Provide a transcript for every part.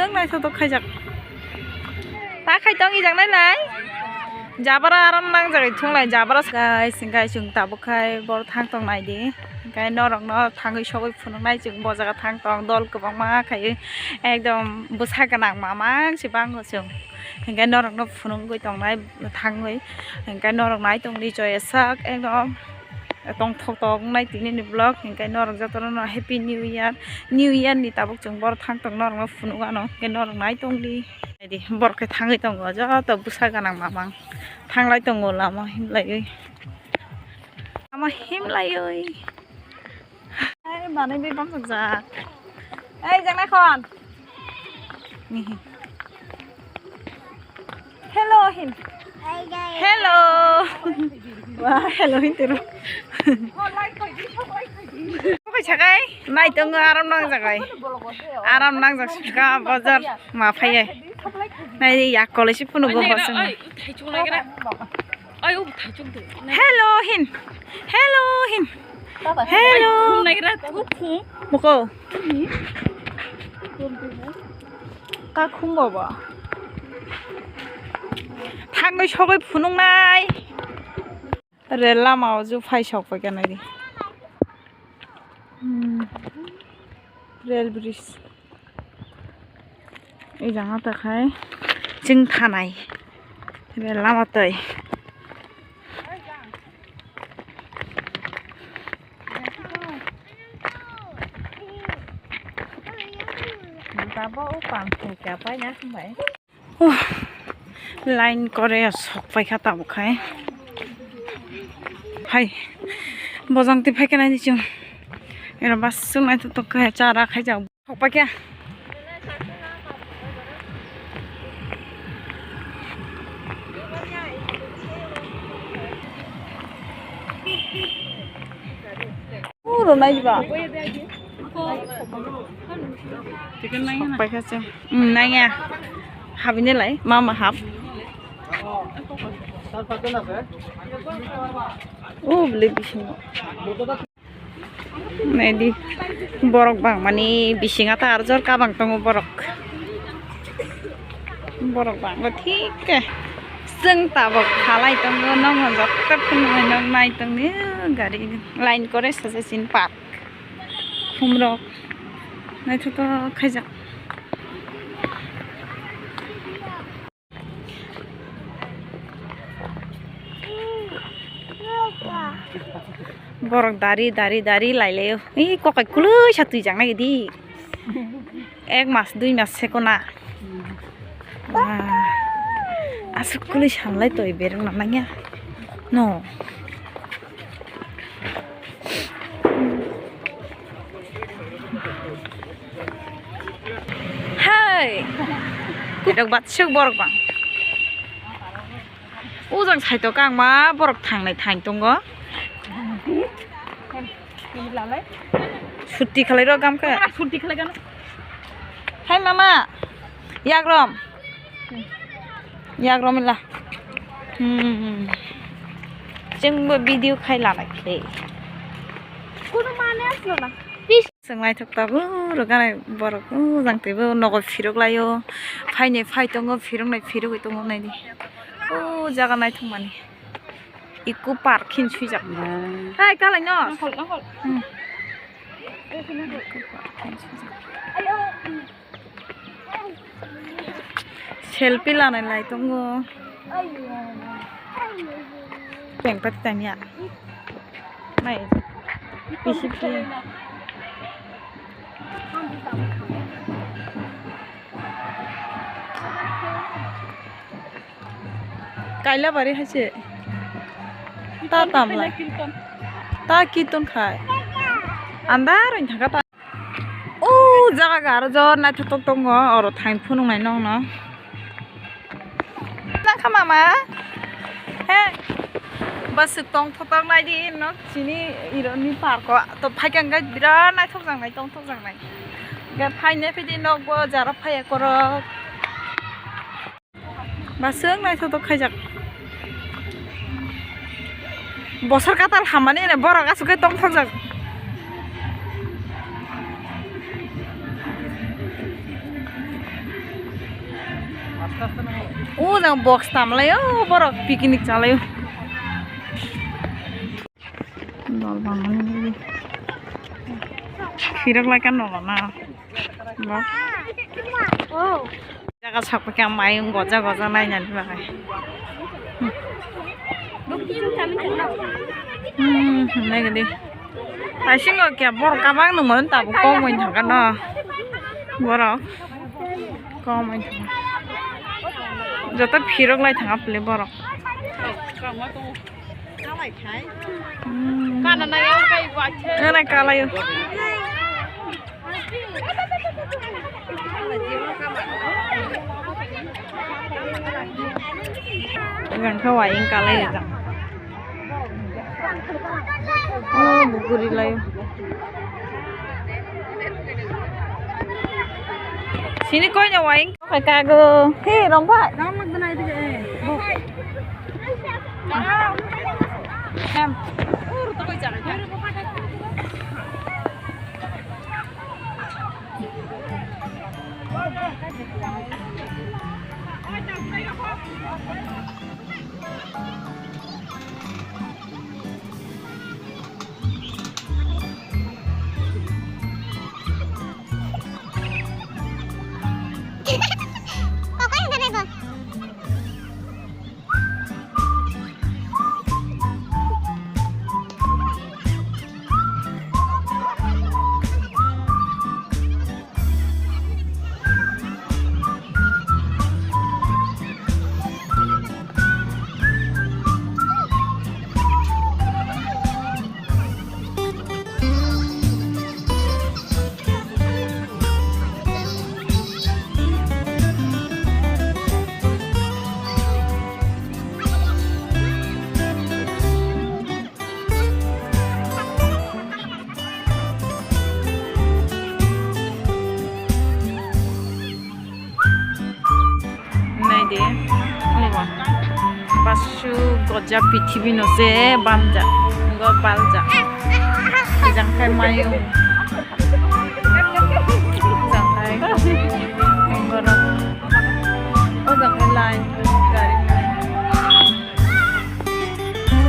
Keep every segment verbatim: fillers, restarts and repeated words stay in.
Ang naithotok khaijak. Ta khai tong ijak nai nai. Jabra aram nangjagwi thunglai jabra. Guys, hingkai chwng tabuk khai bor thang tong nai di. Hingkai norokno thangwi sogwi phunuknai chwng bo jaga thang tong dol kwbangma khaiwi ekdom bwsa gwnang mamang se bango chwng. Hingkai norokno phunugwi tongnai thangwi. Hingkai norok nai tongdi joya sak ekdom tongthok tok wngnai tini ni vlog. Hingkai norok jotono no happy new year. New year ni tabuk chwng bor thang tong norokno phunuk ano hingkai norok nai tongdi. Naidi, borok khe thangwi tongo, joto bwsa gwnang mamang thanglai tongo lama himlaiwi. Lama himlaiwi. Ai, manwi bai bamsajak. Ai, jang nai khon. Hello hin. Hello. Wah, hello hin turu. Okai sakai, nai tongo aram nangjagai. Aram nangjak sika bazar ma phaiye. Nai yak kole si phunu go bosong. Hello hin. Hello hin. Hello. Moko. Kakhum baba. Thangwi sogwi phunuknai. Rel lama o ju phai sok pai kha nai di. Hmm. Rel bridge. Ejang ta khai chwng thanai. Rel lama twi. Tabuk o pang khe khe paina hambai. Line kore sok paikha tabuk khai. Hai, bojang twi phaikha nai chwng. Ero bus chwng nai tok khe chara khaijak. Sok paikha. Uro nai ba. Paikha se. Hmm, nai ya. Habine lai, mama hab. Oh, beli bisingo. Naidi, borok bangmani bisingo ta arjor kabang tongo borok. Borok bangma thik khe chwng tabuk khalai tongo, nokno joto phunuknai nok nai tongni gari line kore sacha sini park khumrok naithotok khaijak. Borok dari dari dari lailaio. Ih, kokai kwlwi sa twijak nai di. Ek mas, dui mas se kona. Wah. Aswk kwlwi sanlai toi bereng nananya. No. Hai. Kedok batsuk borok bang. Ujang saito kangma borok thangnai thang tongo. Sutti khalai rok gamkhe. Sutti khalai gano. Hai mama. Yagrom. Yagrom ila. Hmm. Chwngbo video khai lana khe. Kono mane aslo na. Chwng naithok tabuk rwgani borok o jang teibo nogo phirok laio. Phaini phai tongo, phiroknai phirogwi tongo naidi. O jaga naithok mani. Eco park hin swijak. Hai kalai no. Hmm. Eco park hin swijak. Selfie lanai lai tongo. Peng pati tanya. Nai. Pisi pi. Kaila bari hai se. Ta tamla. Ta kirton khai. Andar oi thaka ta. O jaga ga aro jor naithotok tongo, oro thang phunuknai nokno. Nang kha mama? He. Baswk tongthotok naidi no chini ironi park o. To phaikha hwnkhe birat naithok jaknai, tongthok jaknai. Hwnkhe phainai phidi nokbo jara phaiya korok. Baswk naithotok khaijak. Bosor katal hamani ene borok aswk khe tongthokjak. O jang box tamlai o borok picnic chalai o. Dol bangmani phirok lai kha nogo na. Jaga sakpakhe ang mayung goja goja nainani bagwi. Hmm, naigadi. Taisingo khe borok kabang nungmano tabuk kok wng thangkha no. Borok kok wng thangkha. Joto phirok lai thangkha pili borok. Hmm. Kana na yang kai ba. Kana kalayo. Jang kha wayang kalai jang. Oh, buguri lai. Sini koi na wayang kai kago. He, rong bai. Em. Nai de, omo. Basu goja pithibino se bamja, go balja. Jang khai mayung. Jang khai. Borok. O jang khai line, gari line.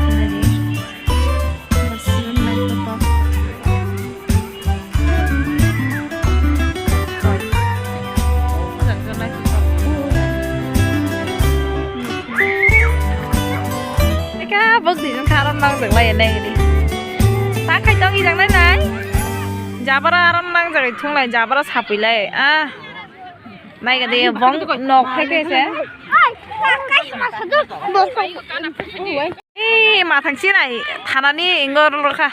Nai de. Basu naithotok. Eka, bok di jong karon nang jeng lai nai di. Ta khai tong i jang nai nai. Jabra aron nang jeng thung lai, jabra sapui lai. Ah. Nai ga de bong nok khai te se. Ee, mathang sinai thanani ingo rwkha.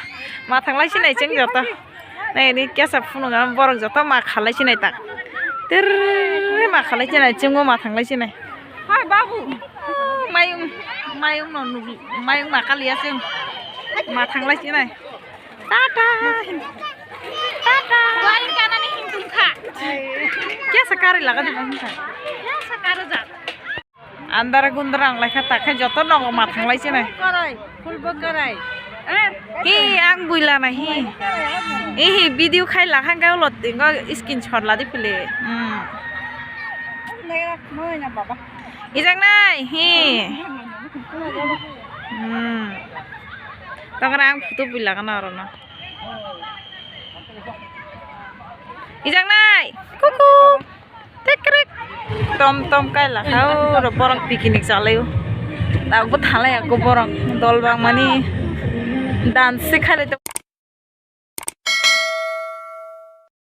Mathang lai sinai chwng joto. Nai ni kesa phunukha borok joto ma khalai sinai tak. Tirrrr ma khalai sinai chwngbo mathang lai sinai. Hai babu. Mayung, mayung no nugi, mayung ma kaliya chwng. Mathang lai sinai. Tata. Tata. Kesa kari laga di bang kha. Kesa kari ja. Andar gundar ang lai kha ta khe joto nogo mathang lai sinai. Karai, full bo karai. Eh? Hi, ang buila na hi. Eh, hi, video khai la hang kai ulo tingo screenshot la di pili. Hmm. Ijang nai hi. Hmm. Tangra ang photo buila kana oro no. Ijang nai. Kuku. Tekrek. Tom tom kai la kha o, oro borok picnic chalai o. Tabuk thalai ya ko borok dol bang mani dance se khai lai.